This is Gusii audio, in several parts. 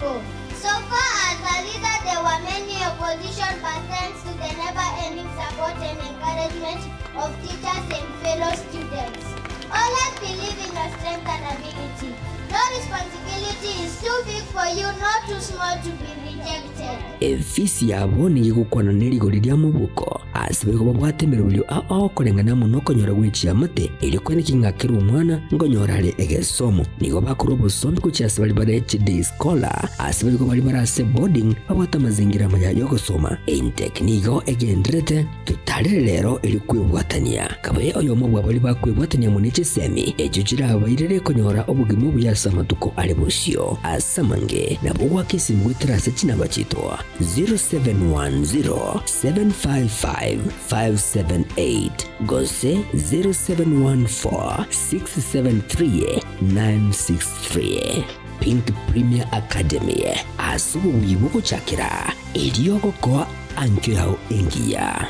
School. So far as a leader, there were many opposition, but thanks to the never-ending support and encouragement of teachers and fellow students. Always believe in your strength and ability. No responsibility is too big for you, nor too small to be rejected. Efisi yabo nigo egokwana ne rigori ria mobuko, ase bariko babwate emeroberio ao ao koreng'ana amo nokonyora gwe chiamate, erio koeneki ng'a kera omwana nkonyora are egesomo. Nigo bakorwa obosombi gochia ase baria bare chiday scholar, ase bariko baria bare ase boarding babwate amazingira amaya y'ogosoma. Intake nigo egendererete. Totarere rero erio kwebwatania. Kabe oyomo bwa baria bakwebwatania amo ne chisemi echio chirabairere konyora obogima obuya ase amatuko are bosio. Ase amange, nabo ogoaka esimi goetera ase chinamba chiaito 0710 755 578 gose 0714 673 963. Pink Premier Academy, ase obobuya bogochakera erio ogokoa Ankio yao engiya.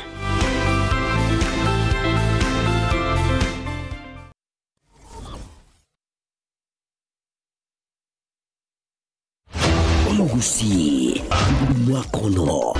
Omogusii mwaka ono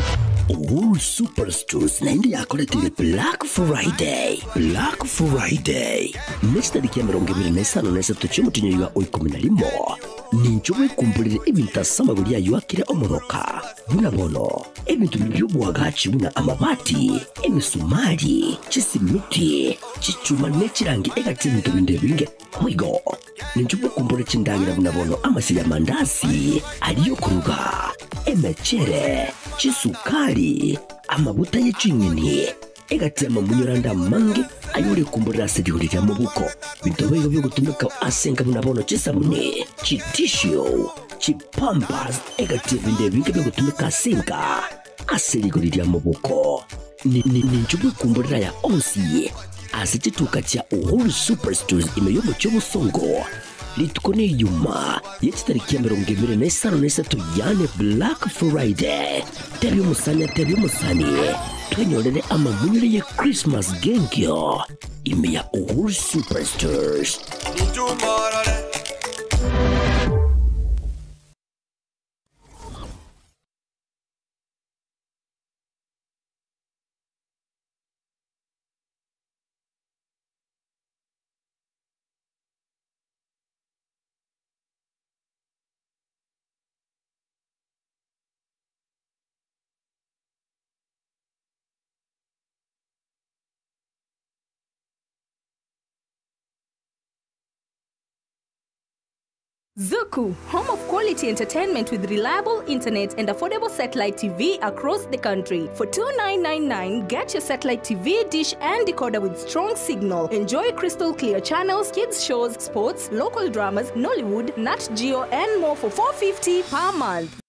Uhuru Superstores naende yakoretire Black Friday. Black Friday ne chitariki 25 chi'omotienyi oiga o 11. Ninche bwekumborere ebinto ase amagori ayio akire omoroka. Buna bono, ebinto biria bi'oboagachi buna amabati, emisumari, chisimiti, chichuma ne chirangi egati y'ebinto binde ebinge. Boigo, ninche bwekumborere chindagera buna bono amasio y'amandasi, aria y'okoruga, emechere, chisukari, amaguta ye ching'eni, Egati y'amamunyoro ande amange ayorekumborera ase rigori ria mobuko, binto boigo biogotumeka ase enka buna bono chisabuni, chitishu, chipampers, egati y'ebinto ebinge biogotumeka ase enka ase rigori ria mobuko. Ninche bwekumborera aya onsi ase chituka chia Uhuru Superstores ime y'omochie obosongo. Rituko neyuma ye chitariki 53 yaani Black Friday. Tebia omosani atebie omosani twenyorere amamunyore ye Christmas genkio ime ya Uhuru Superstores. Zuku, home of quality entertainment with reliable internet and affordable satellite TV across the country. For 2999, get your satellite TV, dish and decoder with strong signal. Enjoy crystal clear channels, kids shows, sports, local dramas, Nollywood, Nat Geo and more for 450 per month.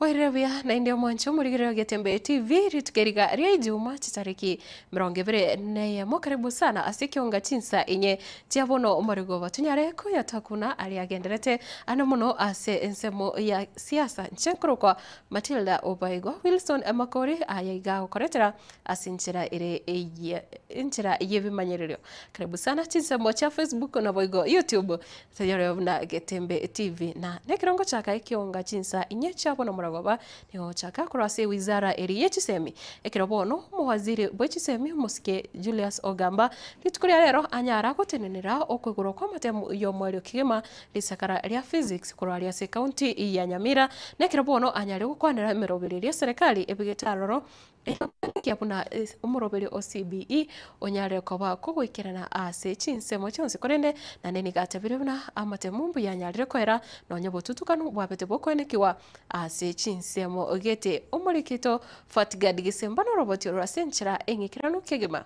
Oirire buya naende omwanche omorigereria Getembe TV rituko eriga ria Ijuma chitariki 21. Karibu sana ase ekionga chinsa inye chia bono omorigoba tonyare koyatakuna aria agenderete ande mono ase ensemo ya siasa nche nkorokwa Matilda Obaigwa Wilson Makori aya iga agokoretera ase enchera ere eye enchera yebimanyererio. Karibu sana chinsemo chia Facebook naboigo YouTube Tonyore buna Getembe TV na nekerongo chaka ekionga chinsa inye chia bono morogoba nigo gochaka korwa ase ewizara eri ye chisemi. Ekero bono omowaziri bwe chisemi omosike Julius Ogamba rituko ria rero anyara gotenenera okoigorwa kwa amatemu yomoerio kegima risakara ria Physics korwa aria ase ecounty ya Nyamira nekero bono anyare gokwanera emeroberi eria eserekari ebegete aroro Ekia buna omoroberi o CBE onyare koba kogoikerana ase chinsemo chionsi korende naende nigo atebirie buna amatemu mbuya anyarire koera nonya obotutukanu bwabete bokoenekigwa ase chinsemo gete. Omorikito Fatgard Gisemba noroboti orwo ase enchera eng'ikeranu kegima.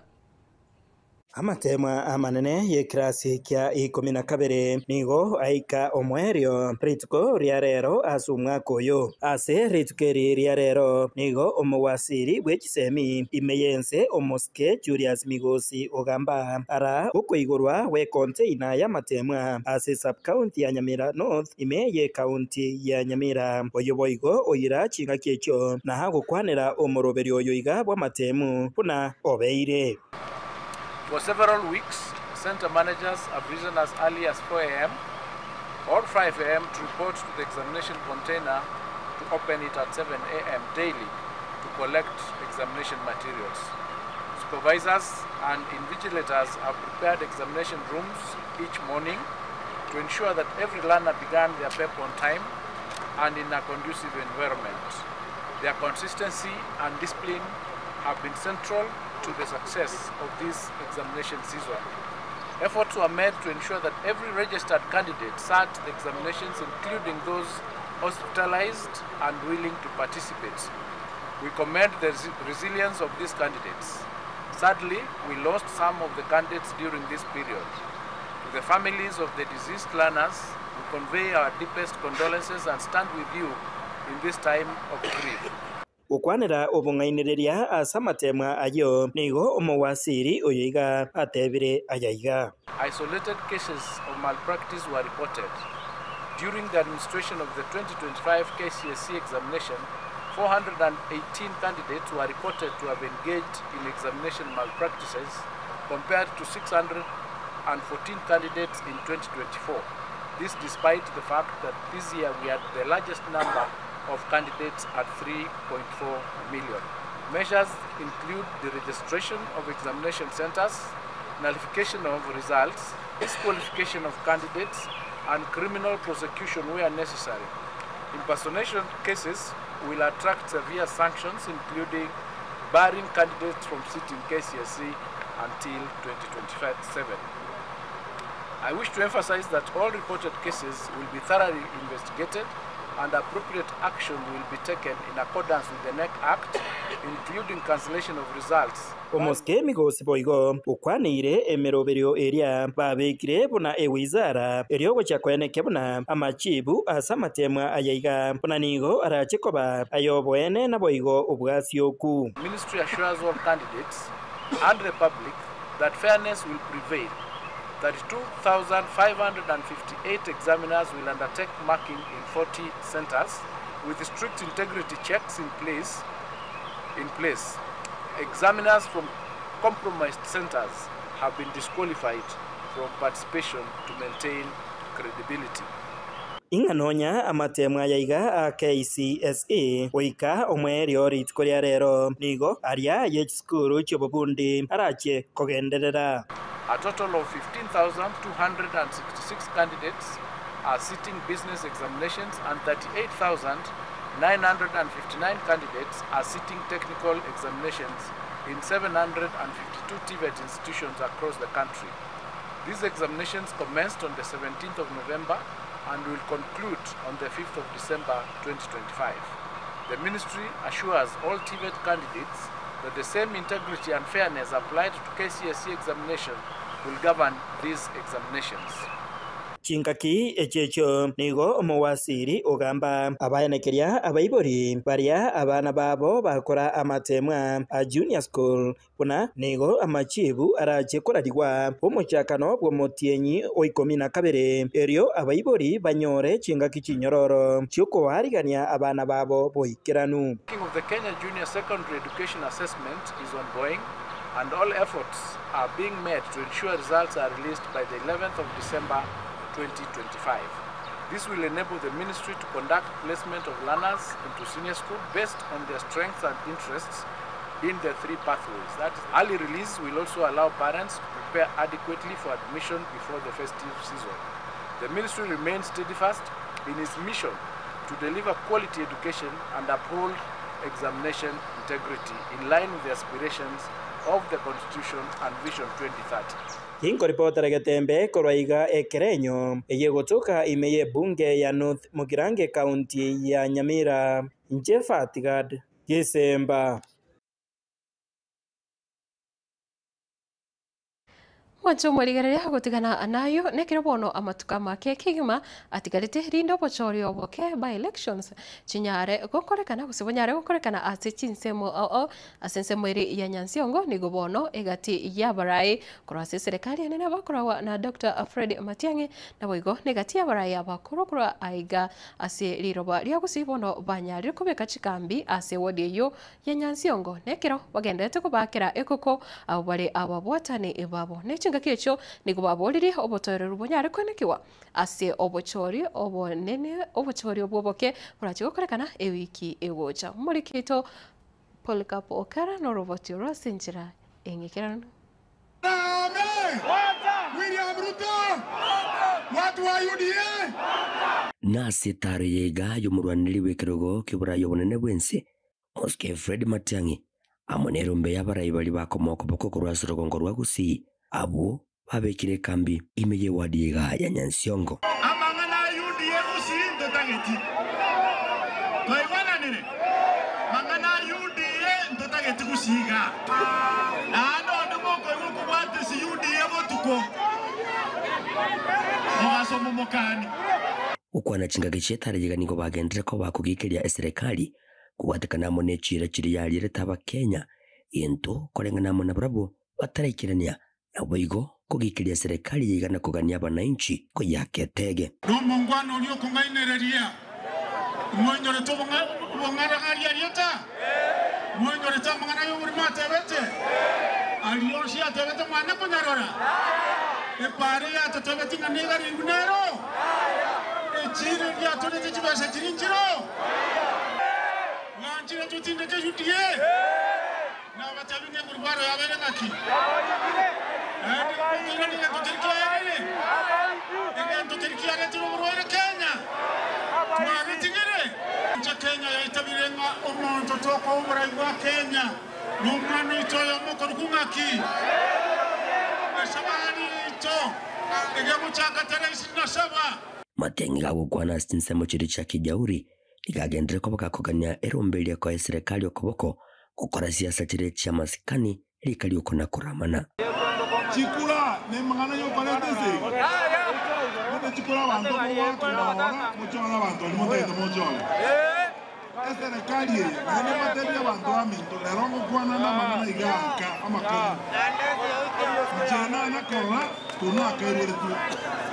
Amatemwa amanene y'ekirasi kia ikomi na kabere nigo aika omwerio rituko ria rero ase omwaka oyo. Ase rituko eri ria rero nigo omowasiri bwe chisemi ime y'ense omosike Julius Migosi Ogamba ara okoigorwa gwe container y'amatemwa ase sub-county ya Nyamira North ime y'ekaunti ya Nyamira. Oyo boigo oira ching'aki echio na agokwanera omoroberio oyo iga bw'amatemu buna obeire. For several weeks, center managers have risen as early as 4 a.m. or 5 a.m. to report to the examination container to open it at 7 a.m. daily to collect examination materials. Supervisors and invigilators have prepared examination rooms each morning to ensure that every learner began their paper on time and in a conducive environment. Their consistency and discipline have been central to the success of this examination season. Efforts were made to ensure that every registered candidate sat the examinations, including those hospitalized and willing to participate. We commend the resilience of these candidates. Sadly, we lost some of the candidates during this period. To the families of the deceased learners, we convey our deepest condolences and stand with you in this time of grief. Gokwanera obong'ainereria ase amatemwa ayo nigo omowasiri oyo iga atebire ayaiga. Isolated cases of malpractice were reported. During the administration of the 2025 KCSE examination, 418 candidates were reported to have engaged in examination malpractices compared to 614 candidates in 2024. This despite the fact that this year we had the largest number of candidates at 3.4 million. Measures include the registration of examination centers, nullification of results, disqualification of candidates, and criminal prosecution where necessary. Impersonation cases will attract severe sanctions, including barring candidates from sitting KCSE until 2027. I wish to emphasize that all reported cases will be thoroughly investigated and appropriate action will be taken in accordance with the NEC Act, including cancellation of results. Omosike Migosi boigo okwanire emeroberio eria babekire buna ewizara erio gochia koeneke buna amachibu ase amatemwa ayaiga buna nigo arache koba ayoboene na boigo obwasioku. Ministry assures all candidates and the public that fairness will prevail. 32,558 examiners will undertake marking in 40 centers with strict integrity checks in place. Examiners from compromised centers have been disqualified from participation to maintain credibility. Ing'anonya amatemwa yaiga a KCSE goika omwerio rituko ria rero nigo aria y'echisukuru chi'obobundi arache kogenderera. A total of 15,266 candidates are sitting business examinations and 38,959 candidates are sitting technical examinations in 752 TVET institutions across the country. These examinations commenced on the 17th of November and will conclude on the 5th of December 2025. The ministry assures all TVET candidates that the same integrity and fairness applied to KCSE examination will govern these examinations. Chingaki echecho nigo omowasiri ogamba abaenekeria abaibori baria abana babo bakora amatemwa a junior school buna nigo amachibu arache korarigwa omochakano bw'omotienyi o 12 erio abaibori banyore chingaki chinyororo chiokoarigania abana babo boikeranu. Of the Kenya Junior Secondary Education Assessment is ongoing and all efforts are being made to ensure results are released by the 11th of December 2025. This will enable the ministry to conduct placement of learners into senior school based on their strengths and interests in the three pathways. That early release will also allow parents to prepare adequately for admission before the festive season. The ministry remains steadfast in its mission to deliver quality education and uphold examination integrity in line with the aspirations of the Constitution and Vision 2030. Inkoripotera Getembe korwaiga ekerenyo eyegotoka ime y'ebunge ya North Mugirango county ya Nyamira Njefatigad Gisemba. Mwanche omorigereria gotigana nayo nekero bono amatuko amake kegima atigarete rinde obochori oboke by elections chinyare gokorekana gose bonyare gokorekana ase chinsemo ao ase ensemo ere ya Nyansiongo nigo bono egati y'abarai korwa ase eserekari enene bakoragwa na Dr. Fred Matiang'i naboigo negati y'abarai abakoro korwa aiga ase riroba ria Gusii bono banyarire kobeka chikambi ase ward eyio ya Nyansiongo nekero bagenderete kobakera ekoko abo bare ababwatani babo. Ne chingaki echio nigo baboririe obotoereru bonyare kwenekiwa ase obochori obonene obochori obwo oboke borache gokorekana ewiki egocha. Omoriki oito Polycarp Okara noroboti orwo ase enchera eng'ekeranu. William Ruto! Watu wa UDA! Nase etaaro ya iga y'omorwaneri bw'ekerogo ki'oboraai obonene bw'ense, Mosike Fred Matiang'i, amo nerombe y'abarai baria bakomoa okoboko korwa ase orogongo rwa Gusii, abwo babekire ekambi ime y'ewadi ya iga ya Nyansiongo. Amang'ana a UDA Gusii ntotageti. Twaigwananire? Mang'ana a UDA ntotageti Gusii igaa. Naende onde mokoigwa okobwata ase UDA botuko, mogaso momokani. Gokwana chingaki chi'etara iga nigo bagenderere koba kogikeria eserekari kobwatekana amo ne chiira chiria yarierete Abakenya gento koreng'ana amo nabarabwo bataraikerania, naboigo kogikeria eserekari yaiga na kogania abanainchi koyaka etege. Nomongwana oria okong'ainereria, mwainyorete obong'aragari arieta? Mwainyorete amang'ana ay'oborimo atebete? Aria onsi atebete mwane konyarora? Epaara eyatotebeti ng'a nigo ere nero? Echiira eria atorete chibesa chiri nchiro? Mwanchire totindeke UDA? Nabatebi ng'a egurubaro yabeire ng'aki? Naende nkoirania egento keria kiaerire, egento keria kiaretire oborwaire Kenya, twagetigire. Inche Kenya yaitabire ng'a omonto tokoa oborai bwa Kenya nomwana oito oyomo okorokwa ng'aki? Esabari yaito egegochaka tarehe ishirini na saba. Matiang'i gagokwana ase chinsemo chiria chia Kijauri, nigo agenderere koba gakogania erombe eria koa eserekari okoboko gokora siasa chiria chi'amasikani rika ri'okona koramana. Chikura nemang'ana y'okoreta esegi, gose chikura abanto mogoaka ng'ora mochore abanto baria motagete mochore. Eserekari eye naende mbatebie abanto baminto, rero ngokwana namang'ana iga aka amakong'u. Inche nana korora korwa nakaiboretwe,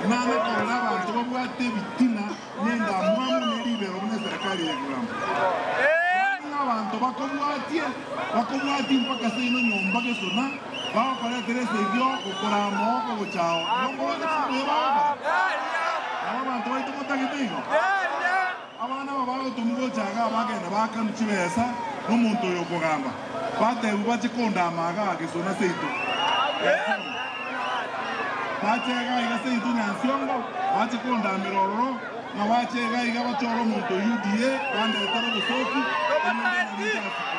nana korora abanto babwate ebitina na endamwamu ne ribero buna eserekari eye ekogamba. Yaani ng'a abanto bakobwatie, bakobwatie mpaka seino nyomba gesona, bagokoretera esegi ogokoraa amagoko gocha ao. Igo nkorora gose mbuya bagokora? Nabo abanto baito motagete igo? Abana aba bagotomwa gocha igaa bagenda baakanwa chibesa nomonto oyo okogamba, batebwa bache kondama igaa gesona seito Nyansiongo. Bache igaa iga seito Nyansiongo, bache kondamera ororo, ng'a bache igaa iga bachore omonto o UDA, bandetere obosooku, erinde nainche asikwe.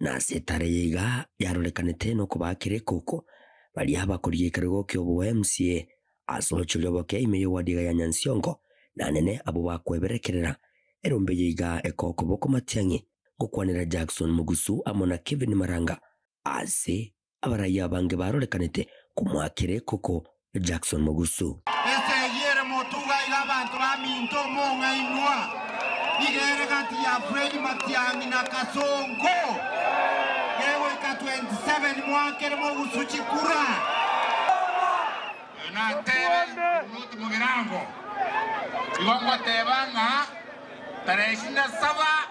Na ase etara eye iga yarorekanete nokobaakera ekoko baria abakorigia ekerogo ki'obo MCA Ase orochori oboke ime y'ewadi iga ya Nyansiongo, na nene abwo bakweberekerera erombe eye iga ekokoboko Matiang'i gokwanera Jackson Mugusu amo na Kevin Maranga ase abarai abange barorekanete komoakera ekoko Jackson Mugusu. Esegi ere motuga iga abanto baminto omong'ainwa, iga ere gati ya Fred Matiang'i na Kasongo, gegoika 27 moakere mogusu chikura. Oyo natebe, Ruth Mugirango, igo ngoteba ng'a tarehe ishirini na saba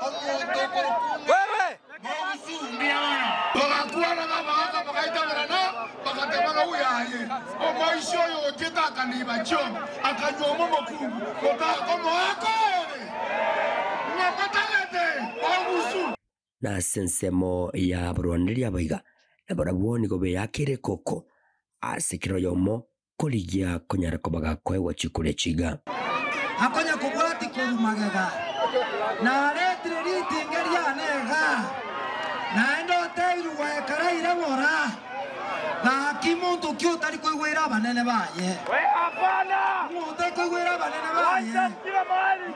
omonto okorokwa ng'a Mogusu mbuya mono. Bagakwana ng'a bagaitaberana, bagateba ng'a uyo aye omoisia oyo otiete akaniba chiombe, akanyuoma omokungu, gotakomoaka ere, ng'a motagete Mogusu. Na ase ensemo y'abarwanereria abaiga, nabarabwo nigo beyakeire ekoko ase kera oyomo korigia konyara koba gakoegwa chikura echi iga. Akonya kobwatia korwa magega, naretire ritinge riane iga, naende oteirwe goekara ire ng'ora. Gaki monto ki otari koigwera abanene baye? Ng'o otari koigwera abanene baye?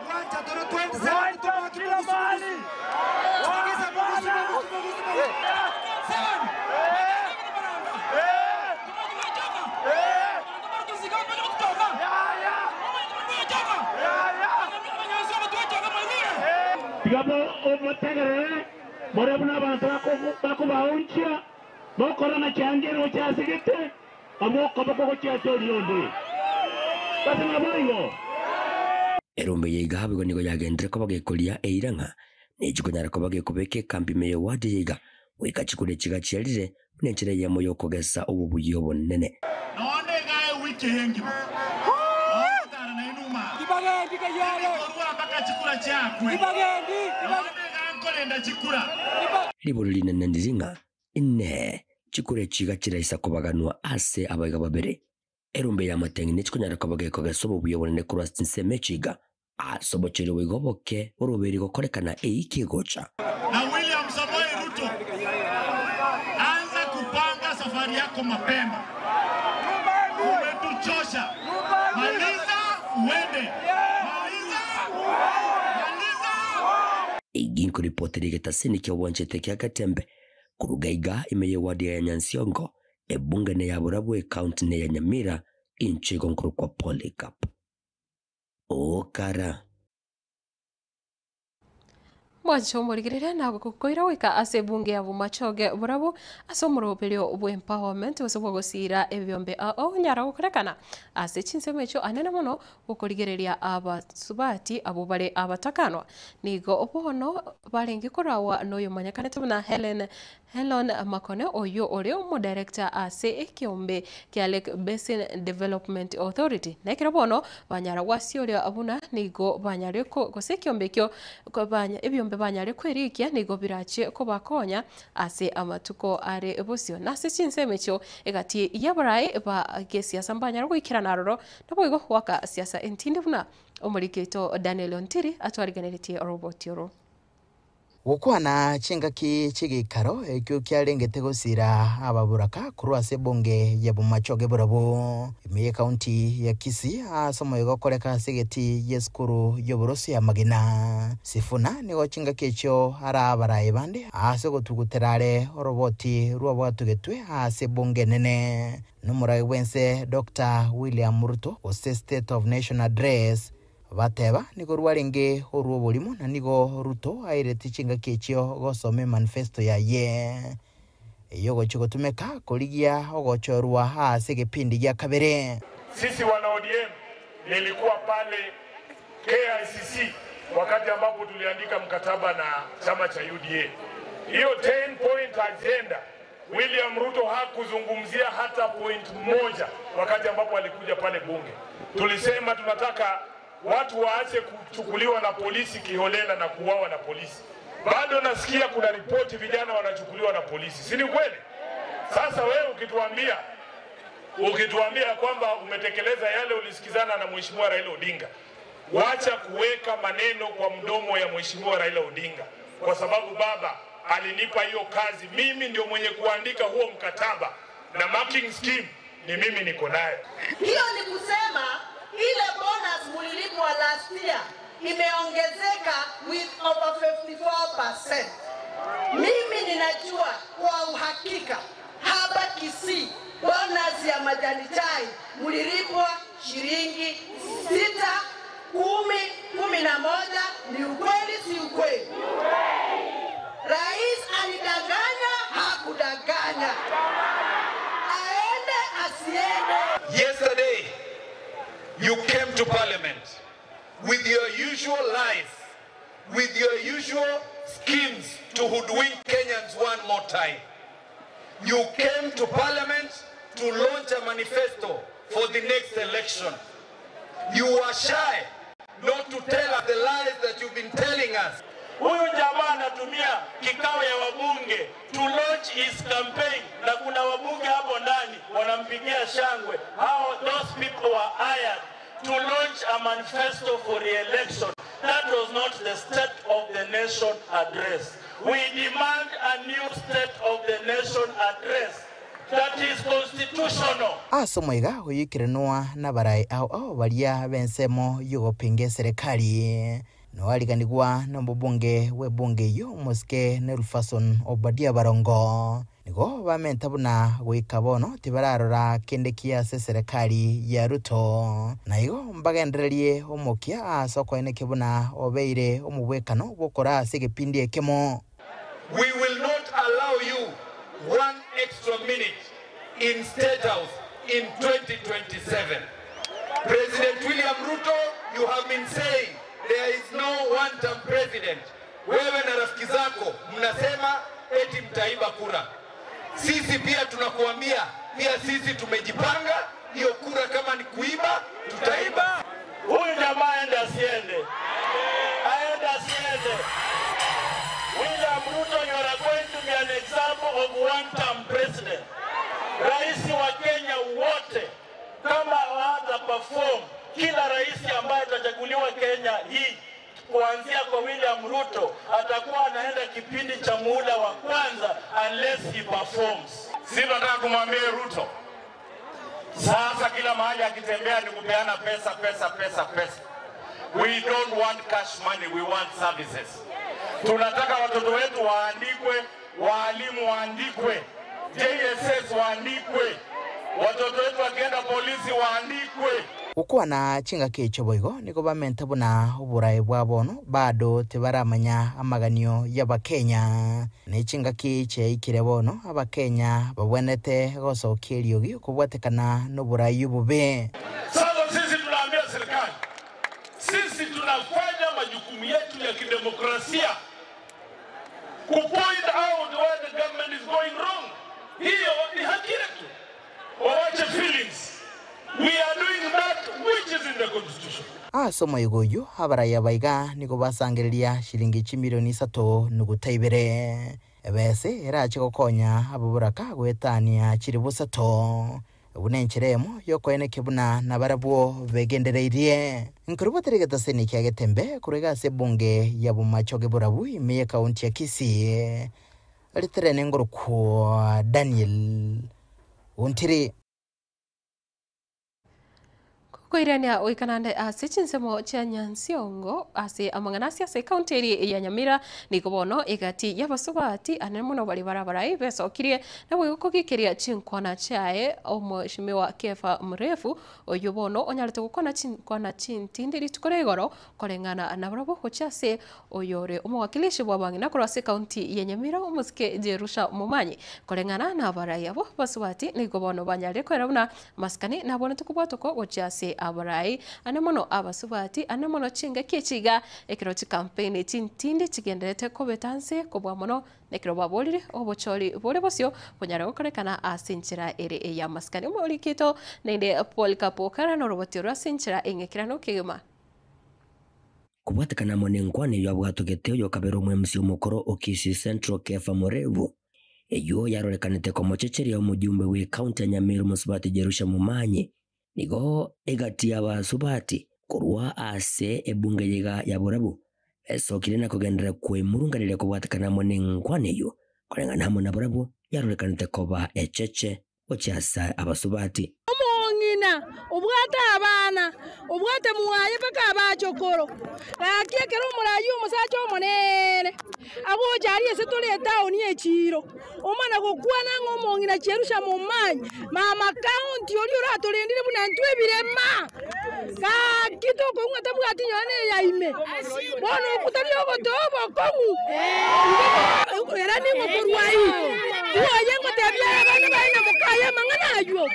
Gwancha tore 27 tomoaki mogusu mogusu. Tigisa mogusu mogusu mogusu mogusu. Tiga omotegerere more buna abanto bakobaunchia, mokorana chianga gochia ase gete, omokoboko gochia ase oria onde. Gose naboigo? Erombe ya iga igo nigo yagendire koba gekoria eira ng'a nechikonyara koba gekobeka ekambi ime y'ewadi eye iga goika chikure chiga chiarire buna enchera eyemo y'okogesa obobuya obonene. Nonde iga ewiki eye engima, nogotara nainwe uma, tibikorua mpaka chikura chiakwe, nonde iga nkorenda chikura. Ribori rinene ndiri ng'a, Inee, chikura echi iga chiraisa kobaganwa ase abaiga babere? Erombe y'amatang'ani nechikonyara koba gekogesa obobuya obonene korwa ase chinsemo echi iga, ase obochori boigo oboke boroberi gokorekana eiki egocha. Na William Samoei Ruto, anza kupanga safari yako mapema. Umetuchosha. Maliza uende. Maliza. Maliza. Egi nkoripotera egetaseni ki'obwanchete kia Gatembe koruga iga ime y'ewadi ya Nyansiongo, ebunge neya Burabwo ecounty neya Nyamira, inche igo nkorokwa Polycarp. Okara. Mwanche omorigereria na gokoira goika ase ebunge ya Bomachoge Borabu ase omoroberio bw'empowerment gose bw'ogosiira ebiombe ao onyara gokorekana ase chinsemo echio anene mono gokorigereria abasubati abwo bare abatakanwa. Nigo bono barenge korawa noyomanyekanete buna Helen Hellon Makone oyio ore omodirector ase ekeombe kia Lake Basin Development Authority. Na ekero bono banyara gwasioria buna nigo banyare gose ekeombe ekio ebiombe banyare kwerikia nigo birache kobakonya ase amatuko are bosio. Na ase chinsemo echio egati y'abarai ba gesiasa mbanyare goikerana aroro naboigo goaka siasa entindi buna omoriki oito Daniel Ontiri atwariganeretie oroboti oro. Gokwana chingaki chi'egeikaro ekio kiarengete gosiira ababoraka korwa ase ebunge ya Bomachoge Borabu, ime y'ekaunti ya Kisii ase omoyega okoreka ase egetii y'esukuru y'oboroso ya Magena. Sifuna nigo chingaki echio ara abaraai bande ase ogotugutera are oroboti rw'abwatogetwe ase ebunge enene nomorage bw'ense Doctor William Ruto gose State of Nation Address. Bateba, Nigo rwarenge orw'oborimo, na nigo Ruto aireti chingaki echio gosoma emanifesto yaye ey'ogochia gotumeka korigia ogochorwa ase egepindi gia kabere. Sisi wana ODM nilikuwa pale KICC wakati ambapo tuliandika mkataba na chama cha UDA. Hiyo 10 point agenda William Ruto hakuzungumzia hata point moja wakati ambapo alikuja pale bunge. Tulisema tunataka watu waache kuchukuliwa na polisi kiholela na kuuawa na polisi. Bado nasikia kuna ripoti vijana wanachukuliwa na polisi, si ni kweli? Sasa wewe ukituambia ukituambia kwamba umetekeleza yale ulisikizana na Mheshimiwa Raila Odinga, wacha kuweka maneno kwa mdomo ya Mheshimiwa Raila Odinga, kwa sababu baba alinipa hiyo kazi, mimi ndio mwenye kuandika huo mkataba na marking scheme ni mimi niko nayo. Hiyo ni kusema ile bonus mulilipwa last year imeongezeka with over 54%. Mimi ninajua kwa uhakika hapa Kisii bonus ya majani chai mulilipwa shilingi 6, 10, 11. Ni ukweli si ukweli? Rais alidanganya, hakudanganya? Aende asiende? Yesterday, you came to parliament with your usual lies, with your usual schemes to hoodwink Kenyans one more time. You came to parliament to launch a manifesto for the next election. You were shy not to tell us the lies that you've been telling us. Huyu jamaa anatumia kikao ya wabunge to launch his campaign, na kuna wabunge hapo ndani wanampigia shangwe. How those people were hired to launch a manifesto for re-election. That was not the state of the nation address. We demand a new state of the nation address that is constitutional. Ase omoiga oyoikeranwa nabarai ao ao baria b'ensemo y'ogopinga eserekari noariganigwa nomobunge bw'ebunge eyio omosike Nelfason Obadia Barongo. Nigo bamenta buna goika bono tibararora kende ki ase eserekari ya Ruto, na igo mbagendererie omokia ase okoenekia buna obeire omobwekano bw'okoraa ase egepindi ekemo. We will not allow you one extra minute in State House in 2027. President William Ruto, you have been saying there is no one term president. Wewe na rafiki zako mnasema eti mtaiba kura. Sisi pia tunakuambia, pia sisi tumejipanga, hiyo kura kama ni kuiba, tutaiba. Huyu jamaa aende asiende, aende asiende. William Ruto, you are going to be an example of one term president. Rais wa Kenya wote kama hata perform, kila rais ambaye atachaguliwa Kenya hii kuanzia kwa William Ruto atakuwa anaenda kipindi cha muhula wa kwanza unless he performs. Si tunataka kumwambia Ruto sasa, kila mahali akitembea ni kupeana pesa pesa pesa pesa. We don't want cash money, we want services. Tunataka watoto wetu waandikwe, waalimu waandikwe, JSS waandikwe, watoto wetu wakienda polisi waandikwe. Gokwana chingaki echo boigo nigo bamente buna oborae bwa bono bado tibaramanya amaganio y'Abakenya. Na chingaki chiaikire bono Abakenya babwenete gosokia eriogi okobwatekana na oborai obobe. Sasa sisi tunaambia serikali, sisi tunafanya majukumu yetu ya kidemokrasia kupoint out where the government is going wrong. Hiyo ni haki yetu, wawache feelings. We are doing that which is in the constitution. Ase omoigo oyio abaraya baiga nigo basangereria shilingi chimilioni isato nuguta ibere. Ebese erache gokonya ababoraka goetania chiri bosato. Buna enchera emo yokoenekia buna nabarabwo begendereirie. Nkorobotera egetaseni kia Getembe korwa ase ebunge ya Bomachoge Borabu ime ya ekaunti ya Kisii. Riterene ngorokwa Daniel Ontiri. Koirania oikanande ase chinsemo chia Nyansiongo ase amang'ana ase ase ekaunti eri ya Nyamira nigo bono egati y'abasubati ane mono bari barabarai besokirie nabo gokogikeria chinkwana chiaye omweshimiwa Kefa Mrefu oyo bono onyarete gokwana chinkwana chintindi rituko ria igoro koreng'ana nabarabwo gochia ase oyore omowakilishi bwa bang'ina korwa ase ekaunti ya Nyamira omosike Jerusha Momanyi koreng'ana na abarai abo basubati nigo bono banyarire koera buna masikani nabonete kobwatoko gochia ase abarai ane mono abasubati ane mono chingaki echiga ekero chikampeni chintindi chigenderete kobeta nse kobua mono nekero baborire obochori bore bosio bonyara gokorekana ase enchera ere eya masikani. Omorikito naende Paul Kapokara noroboti rwa ase enchera eng'ekerano kegima. Kobwatekana amo nenkwana eywo abwatogete oyo okabera omwemc omokoro o Kisii Central Kefa Murevu eywo yarorekanete komochecheria omojumbe bwa ekaunti ya Nyamira omosubati Jerusha Momanyi nigo egati abasubati korwa ase ebunge yiga ya Borabu esokire na kogenderera kwemurunganire kobwatekana amo nenkwana eywo koreng'ana amo na Borabu yarorekanete koba echeche gochiasa abasubati. Omong'ina obwate abana obwate mwaye mpaka abachokoro gaki ekero omorayi omosacha omonene agocha aria ase tore etaoni echiro omana gokwana ng'a omong'ina Jerusha Momanyi mama kaunti oria oratorendire buna ntwe ebirema gaki tokong'wa tabwati nyonya na eyaime bono okutari ogotoa obokong'u era nigo korwa ai bwoye ngotebia abana baye na mokaye amang'ana aywo.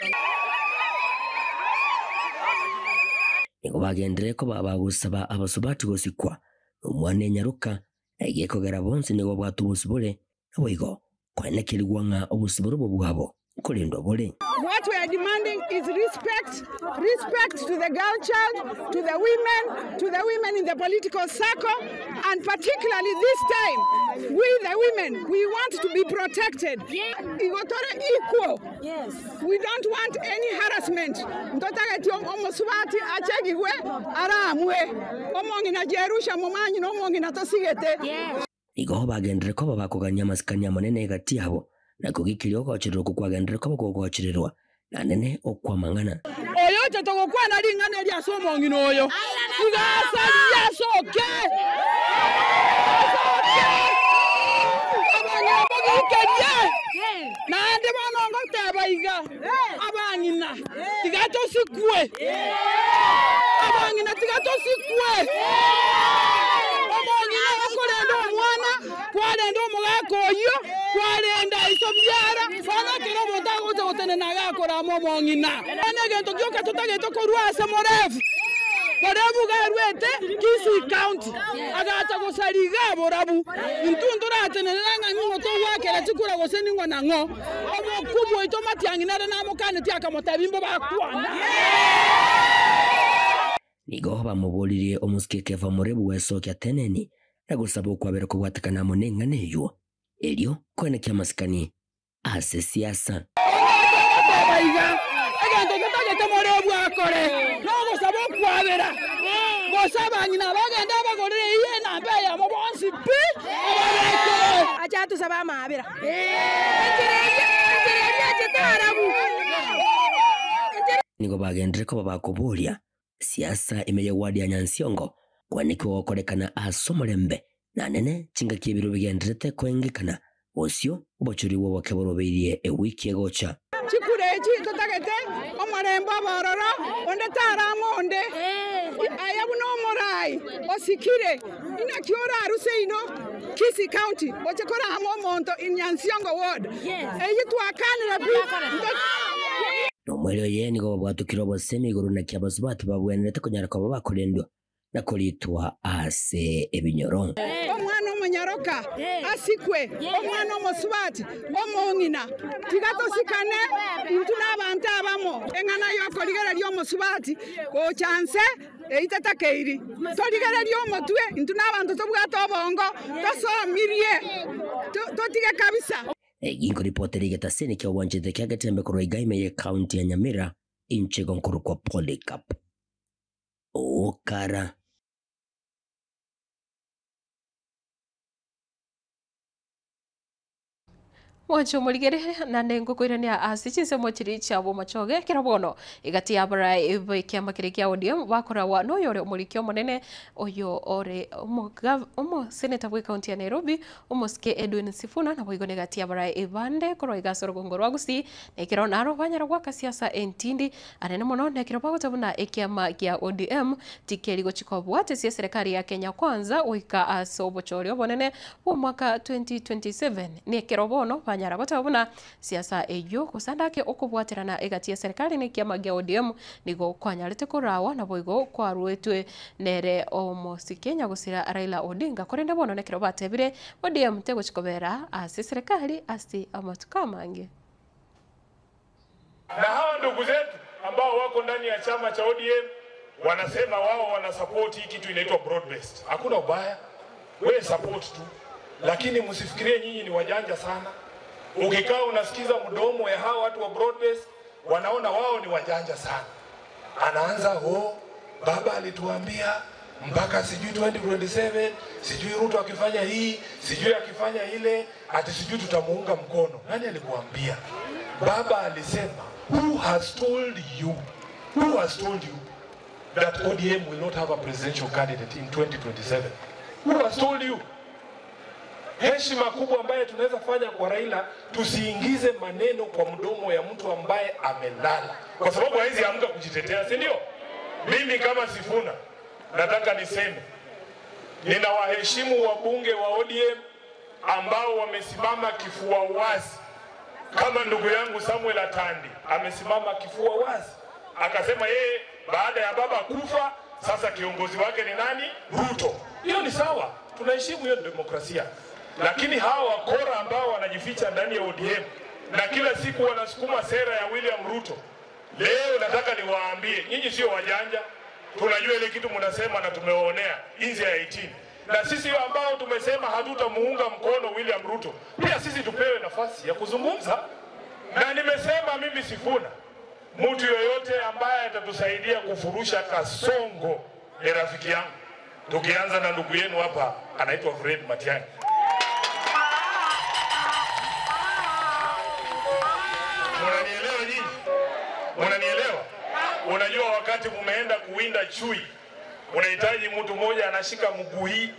Nigo bagendere koba bagosaba abasubati gosikwa omwana enyaruka na egekogera bonsi nigo babwate obosibore naboigo kwenekerigwa ng'a obosibore obwo bwabo nkorendwa bore. What we are demanding is respect, respect to the girl child, to the women, to the women in the political circle, and particularly this time, we the women, we want to be protected. Igotore equal. Yes. We don't want any harassment. Mtotageti omosubati achegigwe aramwe. Omong'ina Jerusha Momanyi no omong'ina tosigete. Nigo bagendere koba bakogania amasikani amanene egati yabo na kugikiria ogochererwa okwo kwagendere koba kogochererwa na nene okwamang'ana. Oyo oche togokwana ring'ana eria ase omong'ina oyo. Igasaria asoke. Asoke. Abang'ina mogikerie, naende bono ngoteba iga, abang'ina, tiga tosikwe, abang'ina tiga tosikwe. Omong'ina okorenda omwana, kwarenda omogaka oyio, kwarenda iso biara, bono ekero omonto agocha gotenena agakorama omong'ina. Bono egento gioka totagete korwa ase morefu, morefu iga arwete Kisii County, agacha gosaria iga borabu. Intwe ntoratenenere ng'a ning'o togoakera chikura gose ning'o na ng'o. Omokubwa oito Matiang'i nere namokanetie akamotebia imbo bakwana. Nigo bamoboririe omosike Kefa Morebu gwesokia teneni na gosaba okwabera kobwatekana amo neng'ana eyio, erio koenekia amasikani ase siasa. Ogoteba iga, Egento getagete morebwe akore nogosaba okwabera, gose abang'ina abagende abagorere eyio enamba eyemo bonsi pi, ababekere. Ache atosabe amaabera. Enchera eria, enchera eria achete arabu. Enchera. Nigo bagenderere koba bakoboria siasa ime y'ewadi ya Nyansiongo, kwanekigwa gokorekana ase omorembe na nene chingaki ebiro bigendererete koengekana bosio obochori bw'oboke borobeirie ewiki egocha. Chikura echi totagete omorembe obe ororo, onde tarang'we onde. Aye buna omoraai osikire, inaki oraruse ino Kisii County oche korama omonto in Nyansiongo ward? Eyio twakanire pi. Nomoerio oye nigo babwatokire obosemi igoro naki abasubati babwenerete konyara koba bakorendwa na koritwa ase ebinyoro. Omwana omonyaroka asikwe, omwana omosubati omong'ina. Tiga tosikane intwe nabanto abamo. Eng'ana y'okorigereria omosubati gocha nse eyio tetakeiri. Torigererie omotwe intwe nabanto tobwate obongo, tosomirie, totige kabisa. Egi nkoripotera egetaseni kia obwanchete kia Getembe korwa iga ime ye county ya Nyamira, inche igo nkorokwa Polycarp Okara. Mwanche omorigereria naende ngokoirania ase chinsemo chiria chia bomochoge ekero bono egati y'abarai b'ekiama keria kia ODM bakoragwa noyore omoriki omonene oyo ore omoseneta bw'ekaunti ya Nairobi Omosike Edwin Sifuna naboigo negati y'abarai bande korwa iga ase orogongo rwa Gusii nekero naro banyara goaka siasa entindi anene mono nekero bagoteba buna ekiama gia ODM tikeri gochi kobwate ase eserekari ya Kenya Kwanza goika ase obochori obonene bw'omwaka 2027 nekero bono banyara goteba buna siasa eyio gose ande ake okobwaterana egati y'eserekari na ekiama gia ODM nigo kwanyarete korawa naboigo kwaruetwe nere omosike nyagosira Raila Odinga korende bono nekero batebire ODM tegochi kobera ase eserekari ase amatuko amange. Na hawa ndugu zetu ambao wako ndani ya chama cha ODM wanasema wao wana support hii kitu inaitwa broad based. Hakuna ubaya, wewe support tu, lakini msifikirie nyinyi ni wajanja sana. Ukikaa unasikiza mdomo ya hawa watu wa broad based, wanaona wao ni wajanja sana. Anaanza oh, baba alituambia mpaka sijui 2027 sijui Ruto akifanya hii sijui akifanya ile, ati sijui tutamuunga mkono. Nani alikuambia? Baba alisema, who has told you, who has told you that ODM will not have a presidential candidate in 2027? Who has told you? Heshima kubwa ambaye tunaweza fanya kwa Raila, tusiingize maneno kwa mdomo ya mtu ambaye amelala, kwa sababu hawezi amka kujitetea, si ndio? Mimi kama Sifuna nataka niseme ninawaheshimu wabunge wa ODM ambao wamesimama kifua wazi, kama ndugu yangu Samuel Atandi amesimama kifua wazi akasema yeye baada ya baba kufa sasa kiongozi wake ni nani? Ruto. Hiyo ni sawa, tunaheshimu hiyo demokrasia, lakini hawa wakora ambao wanajificha ndani ya ODM na kila siku wanasukuma sera ya William Ruto, leo nataka niwaambie nyinyi sio wajanja, tunajua ile kitu mnasema na tumewaonea nje ya 18 na sisi ambao tumesema hatutamuunga mkono William Ruto, pia sisi tupewe nafasi ya kuzungumza. Na nimesema mimi Sifuna, mtu yoyote ambaye atatusaidia kufurusha Kasongo ni rafiki yangu, tukianza na ndugu yenu hapa anaitwa Fred Matiang'i. Munanielewa nyinyi? Munanielewa? Unajua, wakati mumeenda kuwinda chui, unahitaji mtu mmoja anashika mguu hii,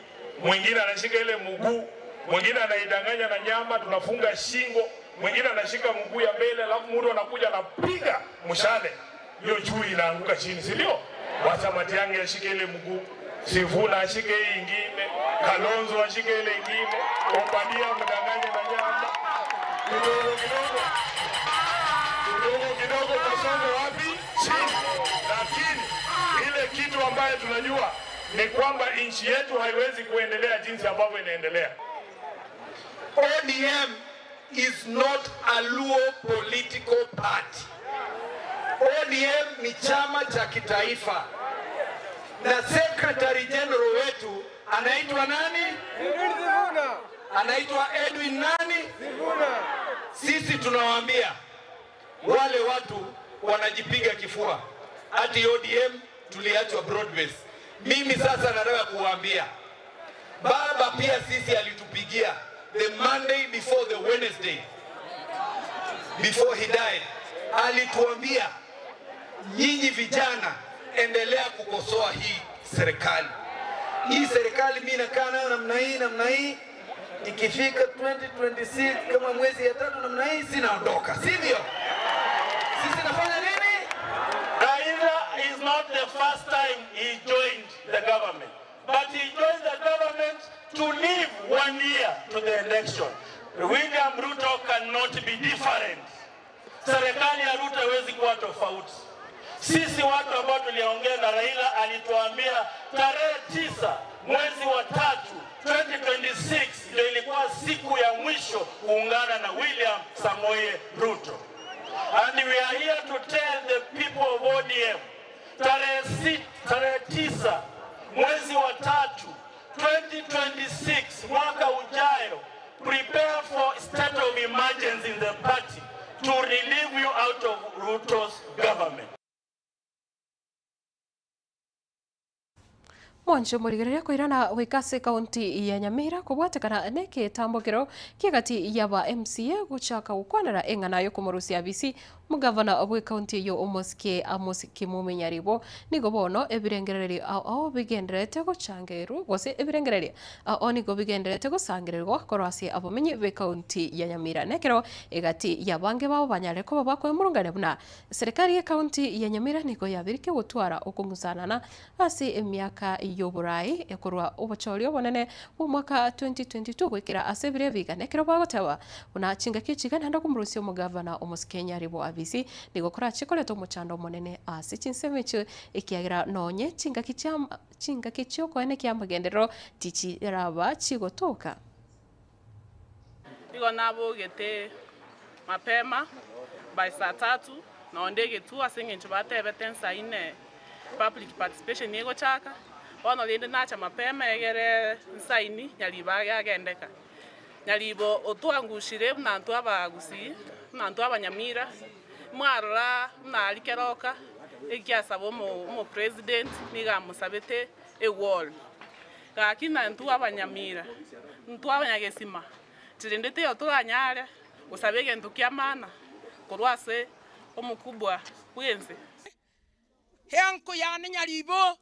mwingine anashika ile mguu, Mwingine anaidanganya na nyama, tunafunga shingo. Mwingine anashika mguu ya mbele, alafu mtu anakuja anapiga mshale, hiyo chui inaanguka chini, si ndio? Wacha Matiang'i ashike ile mguu, Sifuna ashike hii ingine, Kalonzo ashike ile ingine, Obadia mdanganye na nyama kidogo kidogo kidogo kidogo, kasongo wapi? Chini. Lakini ile kitu ambayo tunajua ni kwamba nchi yetu haiwezi kuendelea jinsi ambavyo inaendelea. ODM is not a Luo political party. ODM ni chama cha kitaifa na secretary general wetu anaitwa nani? Anaitwa Edwin nani? Sisi tunawaambia wale watu wanajipiga kifua ati ODM tuliachwa broad base. Mimi sasa nataka kuwaambia baba pia sisi alitupigia the Monday before the Wednesday before he died, alituambia nyinyi vijana, endelea kukosoa hii serikali. Hii serikali mimi nakaa nayo namna hii namna hii, ikifika 2026 kama mwezi ya tatu namna hii, sinaondoka, sivyo? Sisi nafanya nini? Raila is not the first time he joined the government, but he joined the government to leave one year to the election. William Ruto cannot be different. Serikali ya Ruto haiwezi kuwa tofauti. Sisi watu ambao tuliongea na Raila alituambia tarehe 9 mwezi wa tatu 2026 ndio ilikuwa siku ya mwisho kuungana na William Samoei Ruto. And we are here to tell the people of ODM tarehe 9 mwezi wa tatu 2026 mwaka ujayo, prepare for state of emergency in the party to relieve you out of Ruto's government. Mwancho murigereria kwirana gwikase kaunti ya Nyamira kubwatekana n'ekitambukiro kiagati ya ba MCA guchaka gukwanera eng'ana yo kumurusia abisi mugavana bwe kaunti eyo omosike Amos Kimume Nyaribo nigo bono ebirengererio ao bigenderete gochangerwa gose ebirengererio ao nigo bigenderete gosangererwa korwa ase abamenyi be kaunti ya Nyamira nekero egati ya bange babo banyare koba bakwemurungania buna serikali ya kaunti ya Nyamira nigo yabirike gotwara okong'usanana ase emiaka y'oborai ekorwa obochori obonene bwa mwaka 2022 gwikira ase ebire biga nekero bagoteba buna chingaki chiga naende okumurusia omogavana omosike Nyaribo abisi nigo korachikoreta omochando omonene ase chinsemo echio ekiagera nonye chingaki chiokoene kia amagenderero tichiraba chigotoka. Nigo nabogete mapema by saa tatu nonde egetuo ase eng'encho batebete ensa ine public participation egochaka bono rende nacha mapema egere nsaini Nyaribo agendeka. Nyaribo otwangushire buna ntwe abagusii buna ntwe abanyamira mwarora buna ari keroka ekiasaba omo president niga amusabete ewall gaki na ntwe abanyamira ntwe abanyagesima chirindete yo toranyare gosaba egento kia maana korwa ase omokubwa bwense. Heanko yane Nyaribo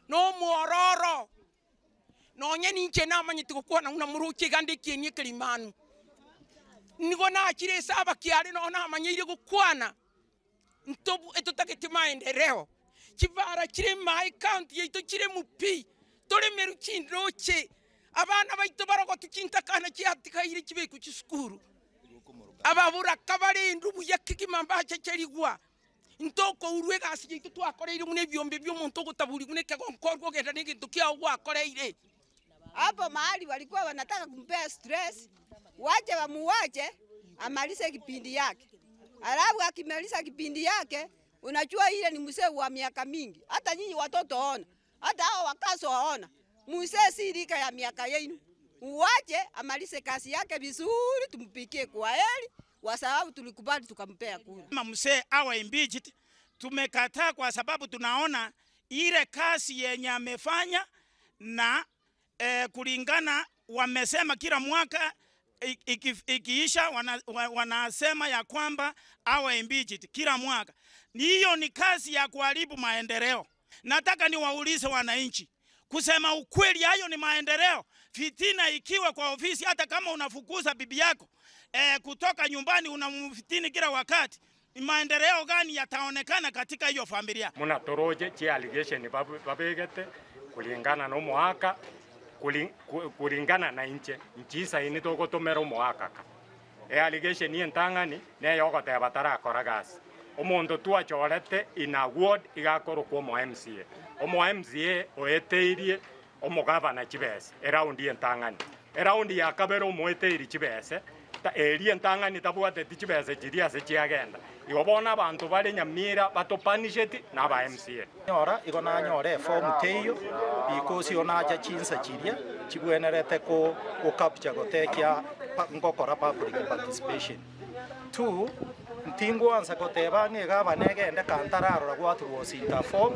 no muororo nonye ninche namanyete gokwana buna moruche gande ekieni ekerimanu nigo nachire esaba kiare no namanyeire gokwana ntobu etotagete maendeleo chibara chire mai county yaito chire mupi toremeru chindoche abana baito barogotuchintakana chiatikaire chibeku chisukuru ababura kabarendu buya kigimamba checherigwa ntoko urwe gasi yaito twakoreire mune ebyombe by'omuntu ogotaburi mune kegonkorwa ogenda n'egintu kiao gwakoreire. Hapo mahali walikuwa wanataka kumpea stress, waje wamuwache amalize kipindi yake. Alafu akimaliza kipindi yake, unajua ile ni mzee wa miaka mingi. Hata nyinyi watoto ona, hata hao wakaso waona. Mzee si rika ya miaka yenu. Uwache amalize kazi yake vizuri, tumpikie kwa heri, kwa sababu tulikubali tukampea kura. Kama mzee awe impeached, tumekataa kwa sababu tunaona ile kazi yenye amefanya na kulingana wamesema kila mwaka ikiisha wanasema ya kwamba awe impeached kila mwaka. Hiyo ni kazi ya kuharibu maendeleo. Nataka niwaulize wananchi, Kusema ukweli, hayo ni maendeleo. Fitina ikiwa kwa ofisi, hata kama unafukuza bibi yako kutoka nyumbani, unamfitini kila wakati, ni maendeleo gani yataonekana katika hiyo familia? Muna toroje chi allegation babegete kulingana no muhaka kulingana na inche nchisa ini togotomera omoaka ka e allegation entang'ani neyogoteba tarakora gasi omonto twachorete in a ward igakorokwa omo MCA omo MCA oeteirie omogavana chibese eraundi entang'ani eraundi ya kabere omoeteiri chibese eri entang'ani tabwateti chibese chiria ase chiagenda igo bono abanto bare Nyamira batopanisheti na aba MCA. Nyora igo nanyora eform teiyo because igo nacha chinsa chiria chibwenerete ko gocapture gotekia ngokora public participation. Two, ntingwansa goteba ng'a egavana egende kantararora what was in the form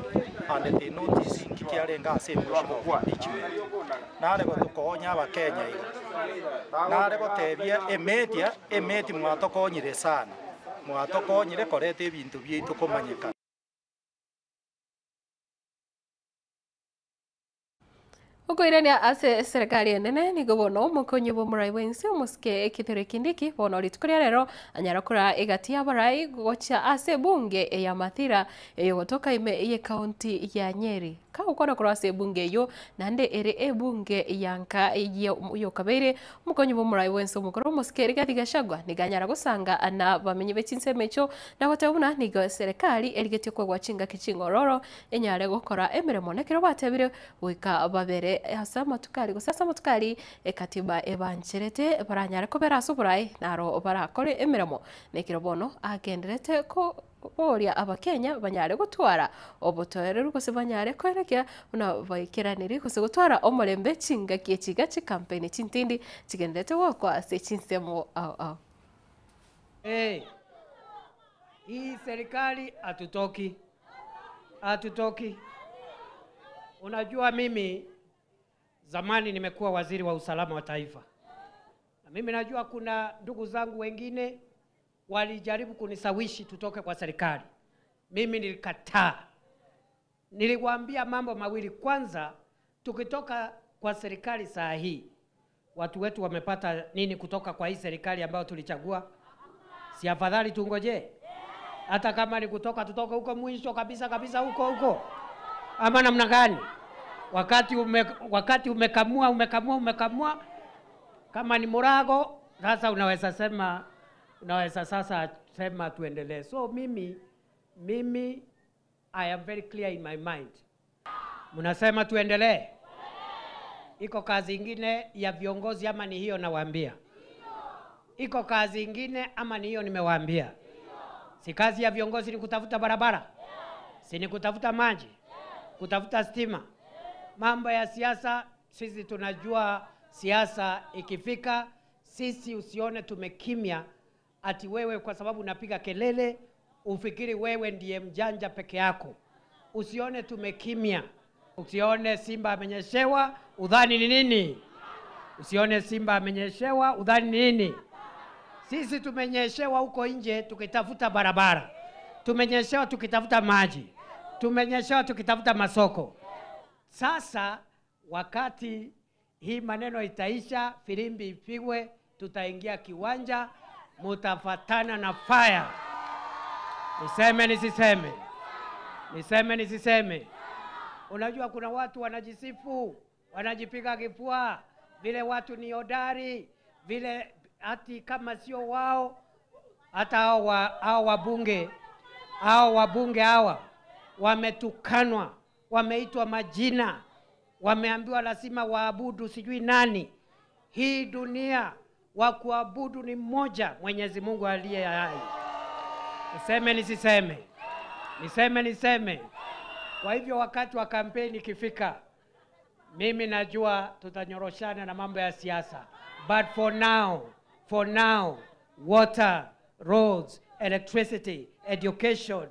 and the notice nki kiarenge ase emotion of impeachment. Nare gotokonya abakenya iga nare gotebia emedia emeti mwatokonyire sana mwatokonyire koreta ebinto biaito komanyekana. Okoirania ase serikali enene nigo bono omokonyi bw'omorai bw'ense omosike Kithure Kindiki bono rituko ria rero anyara kora egati y'abarai gocha ase ebunge ya Mathira eyogotoka ime ye county ya Nyeri. Kagokwana korwa ase ebunge eyo naende ere ebunge ya nka yokabeire omokonyi bw'omorai bw'ense omokoro omosike Rigathi Gachagua nigo anyara gosanga na bamenyi b'echinsemo echo na goteba buna nigo serikali erigetie kwegwa chingaki ching'ororo enyare gokora emeremo nekero batebire goika babere ase amatukari gose ase amatukari ekatiba ebancherete baranyare kobera ase oborai naro barakore emeremo nekero bono agenderete ko boria abakenya banyare gotwara obotoereru gose banyare koerekia buna baikeraniri gose gotwara omorembe chingaki echiga chikampeni chintindi chigenderete gokwa ase chinsemo ao ao. Hey, hii serikali hatutoki, hatutoki. Unajua mimi zamani nimekuwa waziri wa usalama wa taifa, na mimi najua kuna ndugu zangu wengine walijaribu kunisawishi tutoke kwa serikali. Mimi nilikataa. Niliwaambia mambo mawili. Kwanza, tukitoka kwa serikali saa hii, watu wetu wamepata nini kutoka kwa hii serikali ambayo tulichagua? Si afadhali tungoje? Hata kama ni kutoka, tutoke huko mwisho kabisa kabisa, huko huko, ama namna gani? Wakati umekamua umekamua umekamua, kama ni murago sasa unaweza sema, unaweza sasa sema tuendelee. So mimi I am very clear in my mind. Mnasema tuendelee? Iko kazi ingine ya viongozi ama ni hiyo nawaambia? Iko kazi ingine ama ni hiyo nimewaambia? Si kazi ya viongozi ni kutafuta barabara? Si ni kutafuta maji? Kutafuta stima? Mambo ya siasa sisi tunajua siasa ikifika, sisi usione tumekimya ati wewe kwa sababu unapiga kelele ufikiri wewe ndiye mjanja peke yako. Usione tumekimya. Usione simba amenyeshewa udhani ni nini? Usione simba amenyeshewa udhani ni nini? Sisi tumenyeshewa huko nje tukitafuta barabara, tumenyeshewa tukitafuta maji, tumenyeshewa tukitafuta masoko. Sasa wakati hii maneno itaisha, filimbi ipigwe, tutaingia kiwanja, mutafatana na fire. Niseme nisiseme? Niseme nisiseme? Unajua kuna watu wanajisifu, wanajipiga kifua, vile watu ni hodari, vile ati kama sio wao, hata hao wabunge, hao wabunge hawa wametukanwa, wameitwa majina, wameambiwa lazima waabudu sijui nani. Hii dunia wa kuabudu ni mmoja, Mwenyezi Mungu aliye hai. Niseme nisiseme? Niseme niseme? Kwa hivyo wakati wa kampeni ikifika, mimi najua tutanyoroshana na mambo ya siasa, but for now, water, roads, electricity, education,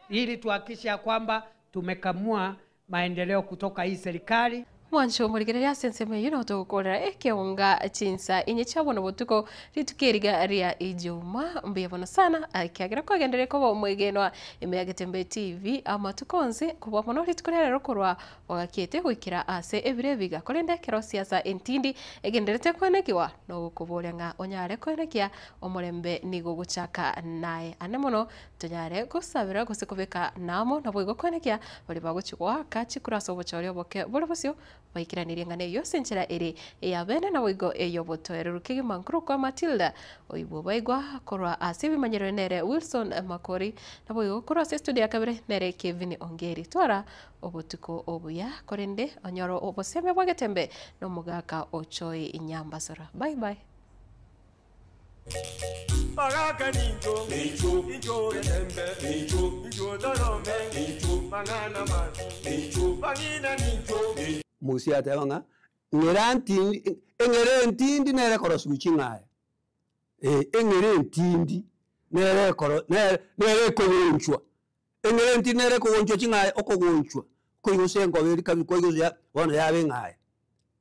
ili tuhakikishe ya kwamba tumekamua maendeleo kutoka hii serikali. Mwancho omorigereria ase ensemo eyio nigo togokorera ekeonga chinsa inye chia bono botuko rituko eriga ria Ijumaa. Mbuya bono sana ekiagera kwagendereire koba omwegenwa ime ya Getembe TV amatuko onsi kobua mono rituko ria rero korwa bwagakiete goikera ase ebiro ebiga korende ekero siasa entindi egendererete koenekiwa nogokoboria ng'a onyare koenekia omorembe nigo ogochaka naye ande mono tonyare gosabera gose kobeka namo naboigo koenekia baria bagochia goaka chikura ase obochori oboke bore bosio baikeranirie eng'ana eyio ase enchera ere ey'abeene naboigo ey'obotoereru kegima nkorokwa Matilda oibwo baigwa korwa ase ebimanyero nere Wilson Makori naboigo korwa ase estudio ya kabere nere Kevin Ongeri twara obotuko obuya korende onyore obosemia bwa getembe na omogaka Ochoi Nyambasora bye bye. Bagaka nincho, incho getembe, incho torome, mang'ana masu, bang'ina nincho. Musa ateba ng'a ng'era ntindi, eng'era entindi nere ekorosiwa ching'aya, eh, eng'era entindi nere ekoro nere nere ekogonchwa, eng'era entindi nere ekogonchwa ching'aya okogonchwa, koigosa engobe eria kabisa koigosa ya bono yaba eng'aya,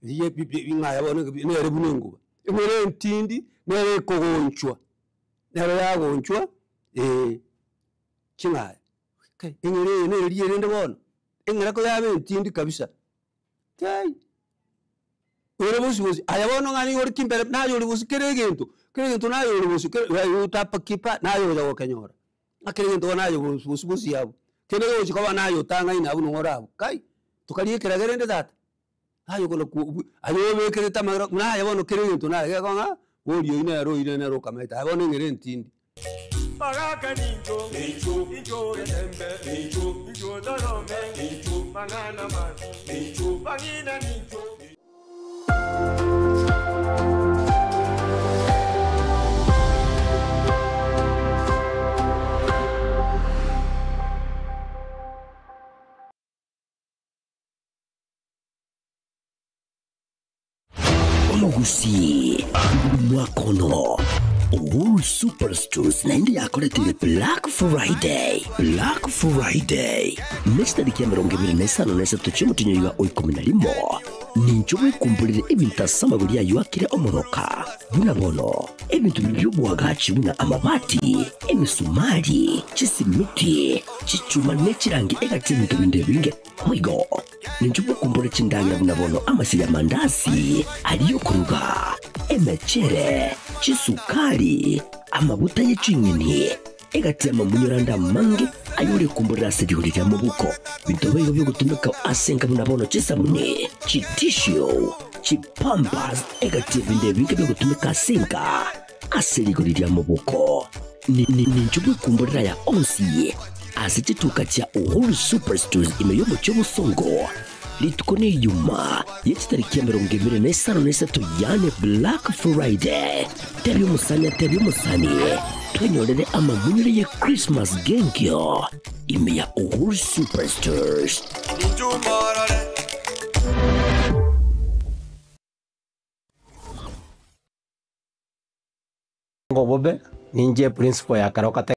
riria pi pi eng'aya bono nere buna enguba. Eng'era entindi nere ekogonchwa, nero yagonchwa ching'aya. Kai, eng'era eye nere riria rende bono, eng'era koyaba entindi kabisa, kai, ore bosio bosio, aye bono ng'a nigo ore kimbere naye ore bosio kera egento, kera egento naye ore bosio kera aye otapa kipa naye ogocha gokenyora, ng'a kera egento bono naye bosio bosio bosio abwo, kende kegochi koba naye otang'aine abwo nong'o ore abwo, kai, tokaria ekeraga rende tata, naye okona ko aye obekerete amagera naye bono kera egento naye gekogera ng'a boria oyio nere oire nere okamaete, aye bono eng'era entindi. Bagaka nincho, incho getembe, incho torome, mang'ana masu, bang'ina nincho. Omogusii mwakono Uhuru Superstores naende yakoretire Black Friday Black Friday ne chitariki 25 chi'omotienyi oiga o 11 nincho bwekumborere ebinto ase amagori ayio akire omoroka buna bono ebinto biria bi'oboagachi buna amabati emesumari chisimiti chichuma ne chirangi egati ebinto binde ebinge boigo Ninche gokumbora chindagera buna bono amasio y'amandasi aria okoruga, emechere, chisukari, amaguta ye ching'eni, egati y'amamunyoro ande amange ayore kumborera ase rigori ria mobuko. Binto boigo biogotumeka ase enka buna bono chisabuni, chitishu, chipampers, egati y'ebinto ebinge biogotumeka ase enka ase rigori ria mobuko. Ninche bwekumborera aya onsi ase chituka chia Uhuru Superstores ime y'omochie obosongo rituko n'Ijumaa ye chitariki 53 yaani Black Friday. Tebia omosani atebie omosani twenyorere amamunyore ye Christmas genkio ime ya Uhuru Superstores. Obobe, ninche principle ya kare okate.